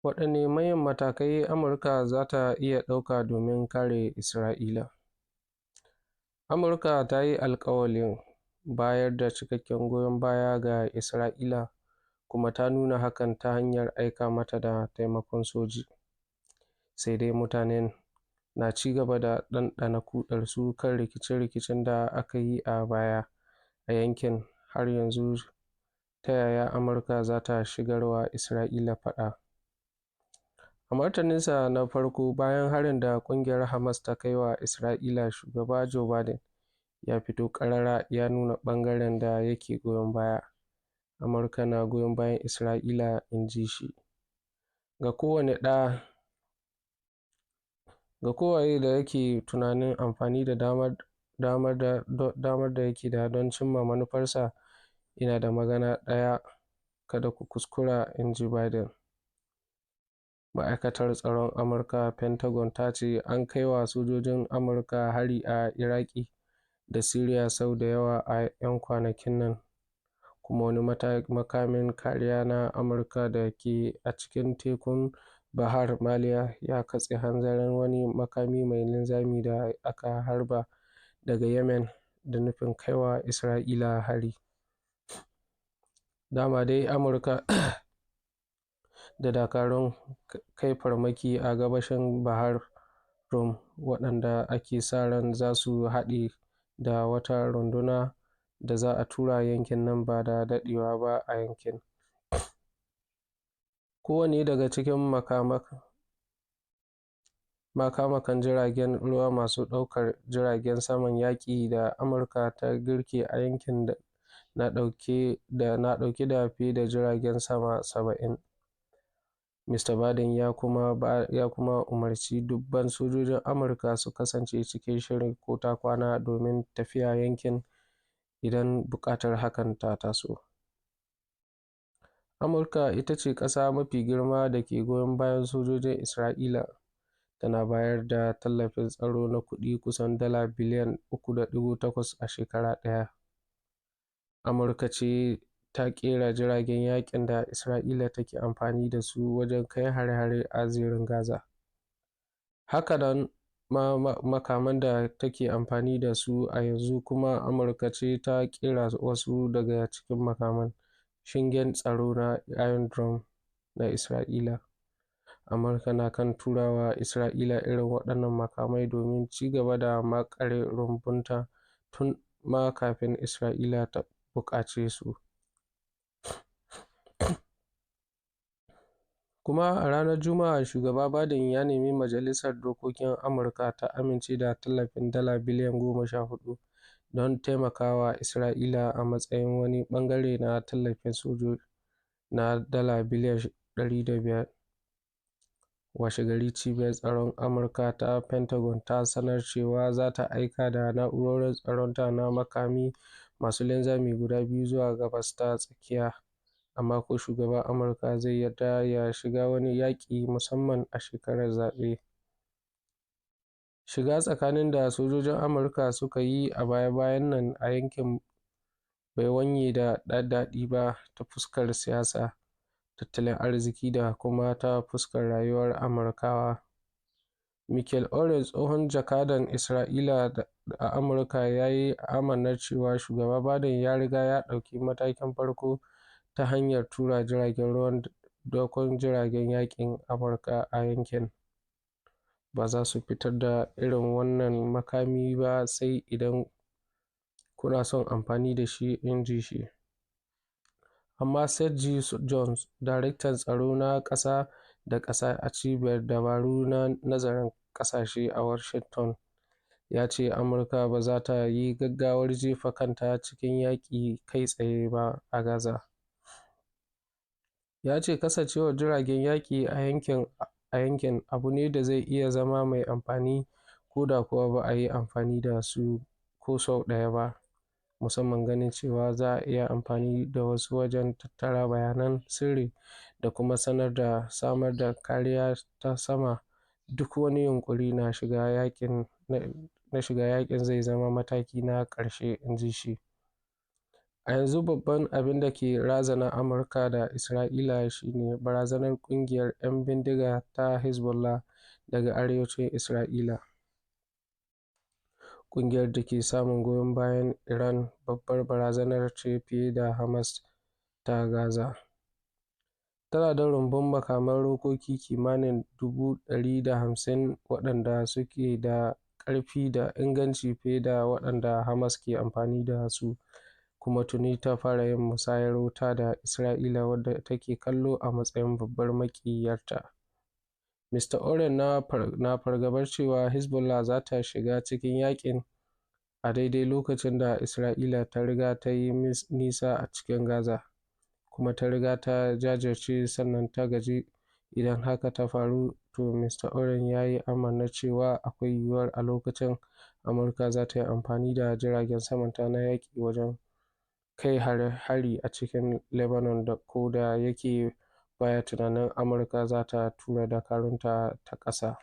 Waɗanne manyan matakai Amurka za ta iya ɗauka domin kare Isra'ila? Amurka ta yi alkawalin bayar da cikakken goyon baya ga Isra'ila kuma ta nuna hakan ta hanyar aika mata da taimakon soji, sai dai mutane na ci gaba da ɗanɗana kudarsu kan rikice-rikicen da aka yi a baya a yankin har yanzu ta yaya Amurka za ta shigarwa Isra'ila faɗa. A martaninsa na farko bayan harin da ƙungiyar Hamas ta kai wa Isra'ila, Shugaba Joe Biden ya fito ƙarara ya nuna ɓangaren da yake goyon baya. Amurka na goyon bayan Isra'ila, inji shi. Ga kowane ɗa ga kowaye da yake tunanin amfani da damar da yake da don cimma manufarsa, ina da magana ɗaya: Kada ku kuskura, inji Biden. Ma'aikatar Tsaron Amurka Pentagon ta ce an kai wa sojojin Amurka hari a Iraki da Siriya sau da yawa a ‘yan kwanakin nan, kuma wani makamin kariya na Amurka da ke a cikin tekun Bahar Maliya ya katse hanzarin wani makami mai linzami da aka harba daga Yemen da nufin kai wa Isra'ila hari. Dama dai Amurka da dakarun kai farmaki a gabashin Bahar Rum waɗanda ake sa ran za su haɗe da wata runduna da za a tura yankin nan ba da daɗewa ba a yankin. Kowane daga cikin maka-makan jiragen ruwa masu ɗaukar jiragen saman yaƙi da Amurka ta girke a yankin na ɗauke da fiye da jiragen sama 70. Mr Biden ya kuma umarci dubban sojojin Amurka su kasance cikin shirin ko-ta-kwana domin tafiya yankin idan buƙatar hakan ta taso. Amurka ita ce ƙasa mafi girma da ke goyon bayan sojojin Isra'ila, tana bayar da tallafin tsaro na kuɗi kusan dala biliyan 3.8 a shekara ɗaya. Amurka ce ta ƙera jiragen yaƙin da Isra'ila take amfani da su wajen kai hare-hare a zirin Gaza. Haka nan ma makaman da take amfani da su a yanzu kuma Amurka ce ta ƙera wasu daga cikin makaman shingen tsaro na Iron Dome na Isra'ila. Amurka na kan tura wa Isra'ila irin waɗannan makamai domin ci gaba da maƙare rumbunta tun ma kafin Isra'ila ta buƙace su. Kuma a ranar Juma'a, Shugaba Biden ya nemi Majalisar Dokokin Amurka ta amince da tallafin dala biliyan 14 don taimaka wa Isra'ila a matsayin wani ɓangare na tallafin soji na dala biliyan 105. Washegari Cibiyar Tsaron Amurka ta Pentagon ta sanar cewa za ta aika da na'urorin tsaronta na makami masu linzami guda biyu zuwa Gabas ta Tsakiya, amma ko shugaban Amurka zai yarda ya shiga wani yaƙi, musamman a shekarar zaɓe? Shiga tsakanin da sojojin Amurka suka yi a baya-bayan nan a yankin bai wanye da daɗi ba ta fuskar siyasa, tattalin arziki da kuma ta fuskar rayuwar Amurkawa. Michael Oren, tsohon jakadan Isra'ila a Amurka, ya yi amannar cewa Shugaba Biden ya riga ya ɗauki matakin farko ta hanyar tura jiragen ruwan dakon jiragen yaƙin Amurka a yankin. Ba za su fitar da irin wannan makami ba sai idan kuna son amfani da shi, inji shi. Amma Seth G. Jones, daraktan tsaro na ƙasa da ƙasa a Cibiyar Dabaru na Nazarin Ƙasashe a Washington, ya ce Amurka ba za ta yi gaggawar jefa kanta cikin yaƙi kai tsaye ba a Gaza. Ya ce kasancewar jiragen yaƙi a yankin abu ne da zai iya zama mai amfani ko da kuwa ba a yi amfani da su ko sau ɗaya ba, musamman ganin cewa za a iya amfani da wasu wajen tattara bayanan sirri da kuma samar da kariya ta sama. Duk wani yunƙuri na shiga yaƙin zai zama mataki na ƙarshe, inji shi. A yanzu babban abin da ke razana Amurka da Isra'ila shi ne barazanar ƙungiyar ‘yan bindiga ta Hezbollah daga arewacin Isra'ila. Ƙungiyar, da ke samun goyon bayan Iran, babbar barazana ce fiye da Hamas ta Gaza. Tana da rumbun makaman rokoki kimanin 150,000 waɗanda suke da ƙarfi da inganci fiye da waɗanda Hamas ke amfani da su kuma tuni ta fara yin musayar wuta da Isra'ila, wadda take kallo a matsayin babbar maƙiyarta. Mr Oren na fargabar cewa Hezbollah za ta shiga cikin yaƙin a daidai lokacin da Isra'ila ta riga ta yi nisa a cikin Gaza kuma ta riga ta jajirce sannan ta gaji. Idan haka ta faru, to Mr Oren ya yi amanna cewa akwai yiwuwar a lokacin Amurka za ta yi amfani da jiragen samanta na yaƙi wajen kai hari a cikin Lebanon, ko da yake ba ya tunanin Amurka za ta tura dakarunta ta ƙasa.